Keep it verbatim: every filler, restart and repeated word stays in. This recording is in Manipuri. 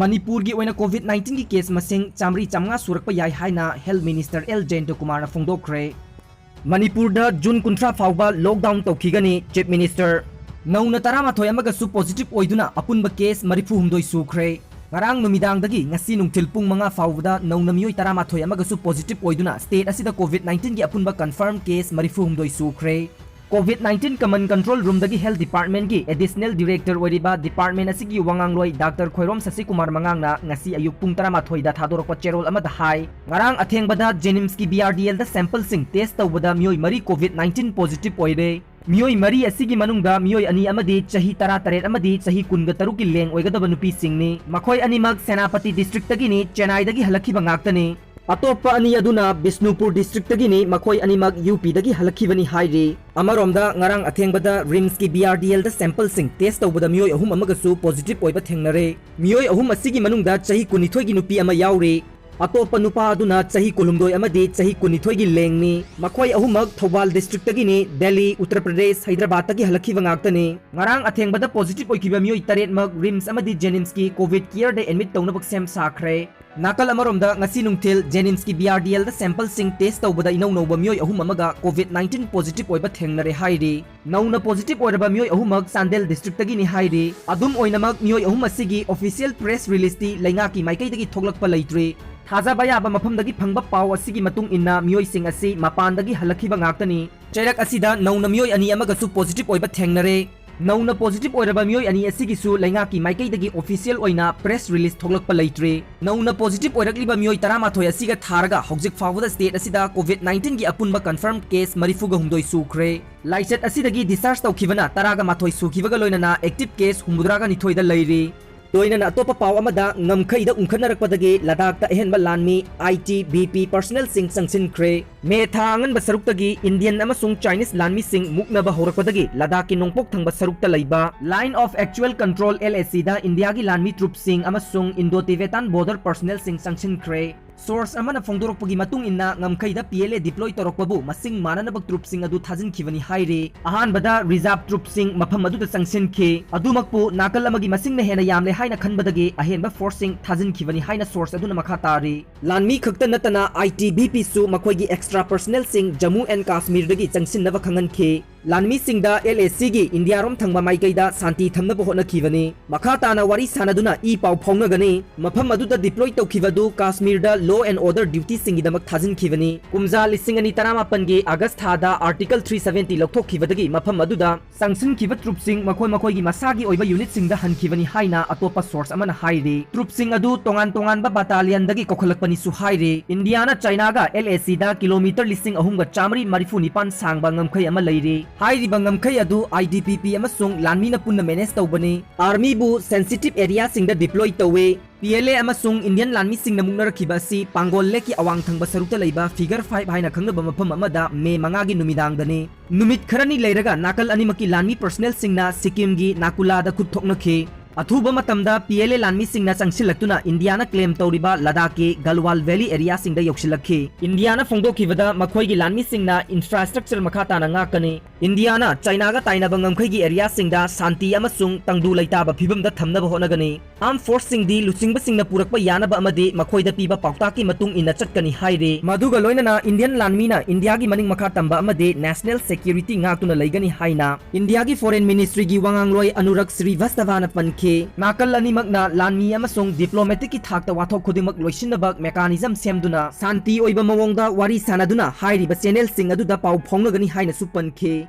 ꯃꯅꯤꯄꯨꯔꯒꯤ ꯑꯣꯏꯅ COVID nineteen ꯒꯤ case ꯃꯁꯤꯡ ꯆꯥꯃꯔꯤ ꯆꯥꯃꯉꯥ ꯁꯨꯔꯛꯄ ꯌꯥꯏ ꯍꯥꯏꯅ Health Minister ꯑꯦꯜ ꯖꯌꯟꯇꯀꯨꯃꯥꯔꯅ ꯐꯣꯡꯗꯣꯛꯈ꯭ꯔꯦ꯫ ꯃꯅꯤꯄꯨꯔꯗ ꯖꯨꯟ ꯀꯨꯟꯊ꯭ꯔꯥ ꯐꯥꯎꯕ lockdown ꯇꯧꯈꯤꯒꯅꯤ, Chief Minister꯫ ꯅꯧꯅ ꯇꯔꯥꯃꯥꯊꯣꯏ ꯑꯃꯒꯁꯨ positive ꯑꯣꯏꯗꯨꯅ ꯑꯄꯨꯟꯕ case ꯃꯔꯤꯐꯨ ꯍꯨꯝꯗꯣꯏ ꯁꯨꯈ꯭ꯔꯦ꯫ ꯉꯔꯥꯡ ꯅꯨꯃꯤꯗꯥꯡꯗꯒꯤ ꯉꯁꯤ ꯅꯨꯡꯊꯤꯜ ꯄꯨꯡ ꯃꯉꯥ ꯐꯥꯎꯕꯗ ꯅꯧꯅ ꯃꯤꯑꯣꯏ ꯇꯔꯥꯃꯥꯊꯣꯏ ꯑꯃꯒꯁꯨ positive ꯑꯣꯏꯗꯨꯅ state ꯑꯁꯤꯗ COVID nineteen ꯒꯤ ꯑꯄꯨꯟꯕ confirm case ꯃꯔꯤꯐꯨ ꯍꯨꯝꯗꯣꯏ ꯁꯨꯈ꯭ꯔꯦ꯫ COVID nineteen Command Control Room ꯗꯒꯤ Health Department ꯒꯤ Additional Director ꯑꯣꯏꯔꯤꯕ department ꯑꯁꯤꯒꯤ ꯋꯥꯉꯥꯡꯂꯣꯏ ꯗꯥꯛꯇꯔ ꯈꯣꯏꯔꯣꯝ ꯁꯁꯤꯀꯨꯃꯥꯔ ꯃꯉꯥꯡꯅ ꯉꯁꯤ ꯑꯌꯨꯛ ꯄꯨꯡ ꯇꯔꯥꯃꯥꯊꯣꯏꯗ ꯊꯥꯗꯣꯔꯛꯄ ꯆꯦꯔꯣꯜ ꯑꯃꯗ ꯍꯥꯏ, ꯉꯔꯥꯡ ꯑꯊꯦꯡꯕꯗ JNIMS ꯀꯤ BRDL ꯗ sample ꯁꯤꯡ test ꯇꯧꯕꯗ ꯃꯤꯑꯣꯏ ꯃꯔꯤ COVID nineteen positive ꯑꯣꯏꯔꯦ꯫ ꯃꯤꯑꯣꯏ ꯃꯔꯤ ꯑꯁꯤꯒꯤ ꯃꯅꯨꯡꯗ ꯃꯤꯑꯣꯏ ꯑꯅꯤ ꯑꯃꯗꯤ ꯆꯍꯤ ꯇꯔꯥꯇꯔꯦꯠ ꯑꯃꯗꯤ ꯆꯍꯤ ꯀꯨꯟꯒ ꯇꯔꯨꯛꯀꯤ ꯂꯦꯡ ꯑꯣꯏꯒꯗꯕ ꯅꯨꯄꯤꯁꯤꯡꯅꯤ꯫ ꯃꯈꯣꯏ ꯑꯅꯤꯃꯛ ꯁꯦꯅꯥꯄꯇꯤ district ꯇꯒꯤꯅꯤ, ꯆꯦꯟꯅꯥꯏꯗꯒꯤ ꯍꯜꯂꯛꯈꯤꯕ ꯉꯥꯛꯇꯅꯤ꯫ ꯑꯇꯣꯞꯄ ꯑꯅꯤ ꯑꯗꯨꯅ ꯕꯤꯁꯅꯨꯄꯨꯔ district ꯇꯒꯤꯅꯤ, ꯃꯈꯣꯏ ꯑꯅꯤꯃꯛ UP ꯗꯒꯤ ꯍꯜꯂꯛꯈꯤꯕꯅꯤ ꯍꯥꯏꯔꯤ꯫ ꯑꯃꯔꯣꯝꯗ, ꯉꯔꯥꯡ ꯑꯊꯦꯡꯕꯗ RIMS ꯀꯤ BRDL ꯗ sample ꯁꯤꯡ test ꯇꯧꯕꯗ ꯃꯤꯑꯣꯏ ꯑꯍꯨꯝ ꯑꯃꯒꯁꯨ positive ꯑꯣꯏꯕ ꯊꯦꯡꯅꯔꯦ꯫ ꯃꯤꯑꯣꯏ ꯑꯍꯨꯝ ꯑꯁꯤꯒꯤ ꯃꯅꯨꯡꯗ ꯆꯍꯤ ꯀꯨꯟꯅꯤꯊꯣꯏꯒꯤ ꯅꯨꯄꯤ ꯑꯃ ꯌꯥꯎꯔꯤ꯫ ꯑꯇꯣꯞꯄ ꯅꯨꯄꯥ ꯑꯗꯨꯅ ꯆꯍꯤ ꯀꯨꯟꯍꯨꯝꯗꯣꯏ ꯑꯃꯗꯤ ꯆꯍꯤ ꯀꯨꯟꯅꯤꯊꯣꯏꯒꯤ ꯂꯦꯡꯅꯤ꯫ ꯃꯈꯣꯏ ꯑꯍꯨꯝꯃꯛ ꯊꯧꯕꯥꯜ district ꯇꯒꯤꯅꯤ, ꯗꯦꯜꯂꯤ, ꯎꯠꯇꯔ ꯄ꯭ꯔꯗꯦꯁ, ꯍꯩꯗ꯭ꯔꯕꯥꯗꯇꯒꯤ ꯍꯜꯂꯛꯈꯤꯕ ꯉꯥꯛꯇꯅꯤ꯫ ꯉꯔꯥꯡ ꯑꯊꯦꯡꯕꯗ positive ꯑꯣꯏꯈꯤꯕ ꯃꯤꯑꯣꯏ ꯇꯔꯦꯠꯃꯛ RIMS ꯑꯃꯗꯤ JNIMS ꯀꯤ COVID care ꯗ admit ꯇꯧꯅꯕ ꯁꯦꯝ ꯁꯥꯈ꯭ꯔꯦ꯫ ꯅꯥꯀꯜ ꯑꯃꯔꯣꯝꯗ, ꯉꯁꯤ ꯅꯨꯡꯊꯤꯜ JNIMS ꯀꯤ BRDL ꯗ sample ꯁꯤꯡ test ꯇꯧꯕꯗ ꯏꯅꯧ ꯅꯧꯕ ꯃꯤꯑꯣꯏ ꯑꯍꯨꯝ ꯑꯃꯒ COVID nineteen positive ꯑꯣꯏꯕ ꯊꯦꯡꯅꯔꯦ ꯍꯥꯏꯔꯤ꯫ ꯅꯧꯅ positive ꯑꯣꯏꯔꯕ ꯃꯤꯑꯣꯏ ꯑꯍꯨꯝꯃꯛ ꯆꯥꯟꯗꯦꯜ district ꯇꯒꯤꯅꯤ ꯍꯥꯏꯔꯤ꯫ ꯑꯗꯨꯝ ꯑꯣꯏꯅꯃꯛ, ꯃꯤꯑꯣꯏ ꯑꯍꯨꯝ ꯑꯁꯤꯒꯤ official press release ꯇꯤ ꯂꯩꯉꯥꯛꯀꯤ ꯃꯥꯏꯀꯩꯗꯒꯤ ꯊꯣꯛꯂꯛꯄ ꯂꯩꯇ꯭ꯔꯤ꯫ ꯊꯥꯖꯕ ꯌꯥꯕ ꯃꯐꯝꯗꯒꯤ ꯐꯪꯕ ꯄꯥꯎ ꯑꯁꯤꯒꯤ ꯃꯇꯨꯡ ꯏꯟꯅ, ꯃꯤꯑꯣꯏꯁꯤꯡ ꯑꯁꯤ ꯃꯄꯥꯟꯗꯒꯤ ꯍꯜꯂꯛꯈꯤꯕ ꯉꯥꯛꯇꯅꯤ꯫ ꯆꯩꯔꯛ ꯑꯁꯤꯗ ꯅꯧꯅ ꯃꯤꯑꯣꯏ ꯑꯅꯤ ꯑꯃꯒꯁꯨ positive ꯑꯣꯏꯕ ꯊꯦꯡꯅꯔꯦ꯫ ꯅꯧꯅ positive ꯑꯣꯏꯔꯕ ꯃꯤꯑꯣꯏ ꯑꯅꯤ ꯑꯁꯤꯒꯤꯁꯨ ꯂꯩꯉꯥꯛꯀꯤ ꯃꯥꯏꯀꯩꯗꯒꯤ official ꯑꯣꯏꯅ press release ꯊꯣꯛꯂꯛꯄ ꯂꯩꯇ꯭ꯔꯤ꯫ ꯅꯧꯅ positive ꯑꯣꯏꯔꯛꯂꯤꯕ ꯃꯤꯑꯣꯏ ꯇꯔꯥꯃꯥꯊꯣꯏ ꯑꯁꯤꯒ ꯊꯥꯔꯒ ꯍꯧꯖꯤꯛ ꯐꯥꯎꯕꯗ state ꯑꯁꯤꯗ COVID nineteen ꯒꯤ ꯑꯄꯨꯟꯕ confirm case ꯃꯔꯤꯐꯨꯒ ꯍꯨꯝꯗꯣꯏ ꯁꯨꯈ꯭ꯔꯦ꯫ ꯂꯥꯏꯆꯠ ꯑꯁꯤꯗꯒꯤ discharge ꯇꯧꯈꯤꯕꯅ ꯇꯔꯥꯒ ꯃꯥꯊꯣꯏ ꯁꯨꯈꯤꯕꯒ ꯂꯣꯏꯅꯅ active case ꯍꯨꯝꯐꯨꯇꯔꯥꯒ ꯅꯤꯊꯣꯏꯗ ꯂꯩꯔꯤ꯫ ꯂꯣꯏꯅꯅ ꯑꯇꯣꯞꯄ ꯄꯥꯎ ꯑꯃꯗ, ꯉꯝꯈꯩꯗ ꯎꯪꯈꯠꯅꯔꯛꯄꯗꯒꯤ ꯂꯗꯥꯈꯇ ꯑꯍꯦꯟꯕ ꯂꯥꯟꯃꯤ ITBP personnel ꯁꯤꯡ ꯆꯪꯁꯤꯟꯈ꯭ꯔꯦ꯫ ꯃꯦ ꯊꯥ ꯑꯉꯟꯕ ꯁꯔꯨꯛꯇꯒꯤ Indian ꯑꯃꯁꯨꯡ Chinese ꯂꯥꯟꯃꯤꯁꯤꯡ ꯃꯨꯛꯅꯕ ꯍꯧꯔꯛꯄꯗꯒꯤ ꯂꯗꯥꯈꯀꯤ ꯅꯣꯡꯄꯣꯛ ꯊꯪꯕ ꯁꯔꯨꯛꯇ ꯂꯩꯕ Line of Actual Control, LAC ꯗ ꯏꯟꯗꯤꯌꯥꯒꯤ ꯂꯥꯟꯃꯤ troops ꯁꯤꯡ ꯑꯃꯁꯨꯡ Indo-Tibetan border personnel ꯁꯤꯡ ꯆꯪꯁꯤꯟꯈ꯭ꯔꯦ꯫ Source ꯑꯃꯅ ꯐꯣꯡꯗꯣꯔꯛꯄꯒꯤ ꯃꯇꯨꯡ ꯏꯟꯅ, ꯉꯝꯈꯩꯗ P L A deploy ꯇꯧꯔꯛꯄꯕꯨ ꯃꯁꯤꯡ ꯃꯥꯟꯅꯅꯕ troops ꯁꯤꯡ ꯑꯗꯨ ꯊꯥꯖꯤꯟꯈꯤꯕꯅꯤ ꯍꯥꯏꯔꯤ꯫ ꯑꯍꯥꯟꯕꯗ reserve troops ꯁꯤꯡ ꯃꯐꯝ ꯑꯗꯨꯗ ꯆꯪꯁꯤꯟꯈꯤ꯫ ꯑꯗꯨꯃꯛꯄꯨ ꯅꯥꯀꯜ ꯑꯃꯒꯤ ꯃꯁꯤꯡꯅ ꯍꯦꯟꯅ ꯌꯥꯝꯂꯦ ꯍꯥꯏꯅ ꯈꯟꯕꯗꯒꯤ ꯑꯍꯦꯟꯕ force ꯁꯤꯡ ꯊꯥꯖꯤꯟꯈꯤꯕꯅꯤ ꯍꯥꯏꯅ source ꯑꯗꯨꯅ ꯃꯈꯥ ꯇꯥꯔꯤ꯫ ꯂꯥꯟꯃꯤ ꯈꯛꯇ ꯅꯠꯇꯅ I T B P ꯁꯨ ꯃꯈꯣꯏꯒꯤ extra personnel ꯁꯤꯡ Jammu and Kashmir ꯗꯒꯤ ꯆꯪꯁꯤꯟꯅꯕ ꯈꯪꯍꯟꯈꯤ꯫ ꯂꯥꯟꯃꯤꯁꯤꯡꯗ L A C ꯒꯤ ꯏꯟꯗꯤꯌꯥꯔꯣꯝ ꯊꯪꯕ ꯃꯥꯏꯀꯩꯗ ꯁꯥꯟꯇꯤ ꯊꯝꯅꯕ ꯍꯣꯠꯅꯈꯤꯕꯅꯤ꯫ ꯃꯈꯥ ꯇꯥꯅ ꯋꯥꯔꯤ ꯁꯥꯅꯗꯨꯅ ꯏ ꯄꯥꯎ ꯐꯥꯎꯅꯒꯅꯤ꯫ ꯃꯐꯝ ꯑꯗꯨꯗ deploy ꯇꯧꯈꯤꯕ ꯑꯗꯨ ꯀꯥꯁꯃꯤꯔꯗ law and order duty ꯁꯤꯡꯒꯤꯗꯃꯛ ꯊꯥꯖꯤꯟꯈꯤꯕꯅꯤ꯫ ꯀꯨꯝꯖꯥ ꯂꯤꯁꯤꯡ ꯑꯅꯤ ꯇꯔꯥꯃꯥꯄꯟꯒꯤ August ꯊꯥꯗ Article three seventy ꯂꯧꯊꯣꯛꯈꯤꯕꯗꯒꯤ ꯃꯐꯝ ꯑꯗꯨꯗ ꯆꯪꯁꯤꯟꯈꯤꯕ troops ꯁꯤꯡ ꯃꯈꯣꯏ ꯃꯈꯣꯏꯒꯤ ꯃꯁꯥꯒꯤ ꯑꯣꯏꯕ unit ꯁꯤꯡꯗ ꯍꯟꯈꯤꯕꯅꯤ ꯍꯥꯏꯅ ꯑꯇꯣꯞꯄ source ꯑꯃꯅ ꯍꯥꯏꯔꯤ꯫ Troops ꯁꯤꯡ ꯑꯗꯨ ꯇꯣꯉꯥꯟ ꯇꯣꯉꯥꯟꯕ battalion ꯗꯒꯤ ꯀꯧꯈꯠꯂꯛꯄꯅꯤꯁꯨ ꯍꯥꯏꯔꯤ꯫ ꯏꯟꯗꯤꯌꯥꯅ ꯆꯥꯏꯅꯥꯒ L A C the kilometre ꯂꯤꯁꯤꯡ ꯑꯍꯨꯝꯒ ꯆꯥꯃꯔꯤ ꯃꯔꯤꯐꯨ ꯅꯤꯄꯥꯟ ꯁꯥꯡꯕ ꯉꯝꯈꯩ ꯑꯃ ꯂꯩꯔꯤ꯫ ꯍꯥꯏꯔꯤꯕ ꯉꯝꯈꯩ ꯑꯗꯨ I T B P ꯑꯃꯁꯨꯡ ꯂꯥꯟꯃꯤꯅ ꯄꯨꯟꯅ manage ꯇꯧꯕꯅꯤ꯫ Army ꯕꯨ sensitive area ꯁꯤꯡꯗ deploy ꯇꯧꯏ꯫ P L A ꯑꯃꯁꯨꯡ Indian ꯂꯥꯟꯃꯤꯁꯤꯡꯅ ꯃꯨꯛꯅꯔꯛꯈꯤꯕ ꯑꯁꯤ ꯄꯥꯡꯒꯣꯜ ꯂꯦꯛꯀꯤ ꯑꯋꯥꯡ ꯊꯪꯕ ꯁꯔꯨꯛꯇ ꯂꯩꯕ Figure five ꯍꯥꯏꯅ ꯈꯪꯅꯕ ꯃꯐꯝ ꯑꯃꯗ May ꯃꯉꯥꯒꯤ ꯅꯨꯃꯤꯗꯥꯡꯗꯅꯤ꯫ ꯅꯨꯃꯤꯠ ꯈꯔꯅꯤ ꯂꯩꯔꯒ ꯅꯥꯀꯜ ꯑꯅꯤꯃꯛꯀꯤ ꯂꯥꯟꯃꯤ personnel ꯁꯤꯡꯅ ꯁꯤꯛꯀꯤꯝꯒꯤ ꯅꯥꯀꯨꯂꯥꯗ ꯈꯨꯠ ꯊꯣꯛꯅꯈꯤ꯫ ꯑꯊꯨꯕ ꯃꯇꯝꯗ P L A ꯂꯥꯟꯃꯤꯁꯤꯡꯅ ꯆꯪꯁꯤꯜꯂꯛꯇꯨꯅ ꯏꯟꯗꯤꯌꯥꯅ claim ꯇꯧꯔꯤꯕ ꯂꯗꯥꯈꯀꯤ ꯒꯜꯋꯥꯜ Valley area ꯁꯤꯡꯗ ꯌꯧꯁꯤꯜꯂꯛꯈꯤ꯫ ꯏꯟꯗꯤꯌꯥꯅ ꯐꯣꯡꯗꯣꯛꯈꯤꯕꯗ, ꯃꯈꯣꯏꯒꯤ ꯂꯥꯟꯃꯤꯁꯤꯡꯅ infrastructure ꯃꯈꯥ ꯇꯥꯅ ꯉꯥꯛꯀꯅꯤ꯫ ꯏꯟꯗꯤꯌꯥꯅ ꯆꯥꯏꯅꯥꯒ ꯇꯥꯏꯅꯕ ꯉꯝꯈꯩꯒꯤ area ꯁꯤꯡꯗ ꯁꯥꯟꯇꯤ ꯑꯃꯁꯨꯡ ꯇꯪꯗꯨ ꯂꯩꯇꯥꯕ ꯐꯤꯕꯝꯗ ꯊꯝꯅꯕ ꯍꯣꯠꯅꯒꯅꯤ꯫ Armed force ꯁꯤꯡꯗꯤ ꯂꯨꯆꯤꯡꯕꯁꯤꯡꯅ ꯄꯨꯔꯛꯄ ꯌꯥꯅꯕ ꯑꯃꯗꯤ ꯃꯈꯣꯏꯗ ꯄꯤꯕ ꯄꯥꯎꯇꯥꯛꯀꯤ ꯃꯇꯨꯡ ꯏꯟꯅ ꯆꯠꯀꯅꯤ ꯍꯥꯏꯔꯤ꯫ ꯃꯗꯨꯒ ꯂꯣꯏꯅꯅ Indian ꯂꯥꯟꯃꯤꯅ ꯏꯟꯗꯤꯌꯥꯒꯤ ꯃꯅꯤꯡ ꯃꯈꯥ ꯇꯝꯕ ꯑꯃꯗꯤ national security ꯉꯥꯛꯇꯨꯅ ꯂꯩꯒꯅꯤ ꯍꯥꯏꯅ ꯏꯟꯗꯤꯌꯥꯒꯤ Foreign Ministry ꯒꯤ ꯋꯥꯉꯥꯡꯂꯣꯏ ꯑꯅꯨꯔꯥꯒ ꯁ꯭ꯔꯤꯚꯥꯁꯇꯚꯥꯅ ꯄꯟꯈꯤ꯫ ꯅꯥꯀꯜ ꯑꯅꯤꯃꯛꯅ ꯂꯥꯟꯃꯤ ꯑꯃꯁꯨꯡ diplomatic ꯀꯤ ꯊꯥꯛꯇ ꯋꯥꯊꯣꯛ ꯈꯨꯗꯤꯡꯃꯛ ꯂꯣꯏꯁꯤꯟꯅꯕ mechanism ꯁꯦꯝꯗꯨꯅ ꯁꯥꯟꯇꯤ ꯑꯣꯏꯕ ꯃꯑꯣꯡꯗ ꯋꯥꯔꯤ ꯁꯥꯅꯗꯨꯅ ꯍꯥꯏꯔꯤꯕ channel ꯁꯤꯡ ꯑꯗꯨꯗ ꯄꯥꯎ ꯐꯥꯎꯅꯒꯅꯤ ꯍꯥꯏꯅꯁꯨ ꯄꯟꯈꯤ꯫